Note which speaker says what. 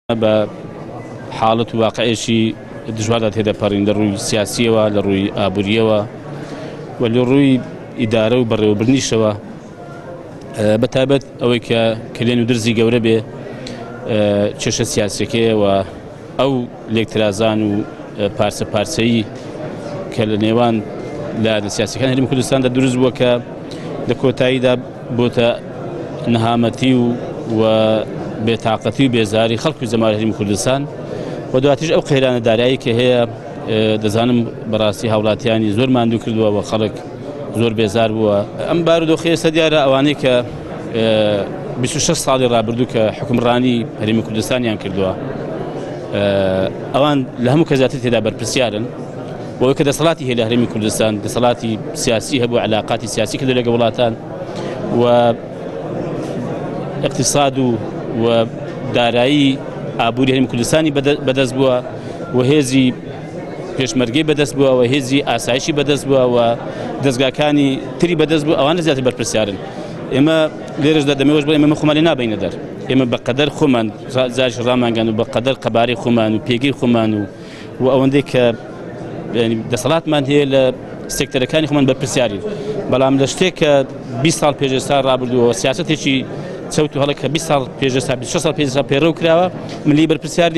Speaker 1: بە حاڵەت و واقعێکی دژواردا تێدەپەڕین لە ڕووی سیاسیەوە، لە ڕووی ئابووریەوە و لە ڕووی ئیدارە و بەڕێوەبردنیشەوە، بە تایبەت ئەوەی کە کلێن و درزی گەورە بێ کێشە سیاسیەکەیە و ئەو لێکترازان و پارچە پارچەیی کە لە نێوان لایەنە سیاسیەکان هەرێمی کوردستاندا دروست بووە کە لە کۆتاییدا بۆتە نەهامەتی و و بێتاقەتی و بێزاری خەڵک و جەماوەری هەرێمی کوردستان و دواتریش ئەو قەیرانە دارایی کە هەیە دەزانم بەڕاستی هاوڵاتیانی زۆر ماندوو کردووە و خەڵک زۆر بێزار بووە. ئەم بارودۆخی ئێستا دیارە ئەوانەی کە 26 ساڵی ڕابردوو کە حکومڕانی هەرێمی کوردستانیان کردووە ئەوان لە هەموو کەس زیاتر تێدا بەرپرسیارن بۆی کە دەسەڵاتی هەیە لە هەرێمی کوردستان، دەسەڵاتی سیاسی هەبوو، علاقاتی سیاسی کردو لەگە وڵاتان و اقتصاد و و دارایی ئابووری هەرێمی کوردستانی بەدەست بووە و هێزی پێشمەرگەی بەدەست بووە و هێزی ئاسایشی بەدەست بووە و دەستگاکانی تری بەدەست بوو، ئەوانە زیاتر بەرپرسیارن. ئێمە لێرەشدا دەمەوێت بڵێم ئێمە خۆمان لێ نابەینە دەر، ئێمە بەقەدەر خۆمان جارش ڕامانگەن و بەقەدەر قەبارەی خۆمان و پێگەی خۆمان و و ئەوەندەی کە دەسەڵاتمان هەیە لە سێکتەرەکانی خۆمان بەرپرسیارین، بەڵام لە شتێک کە 20 ساڵ پێش ئێستا ڕابردووە سیاسەتێکی چەوت و هەڵە کە 20 ساڵ پێش ئێستا 26 ساڵ پێش ئێستا پەیڕەو کراوە، من لێی بەرپرسیار نیم.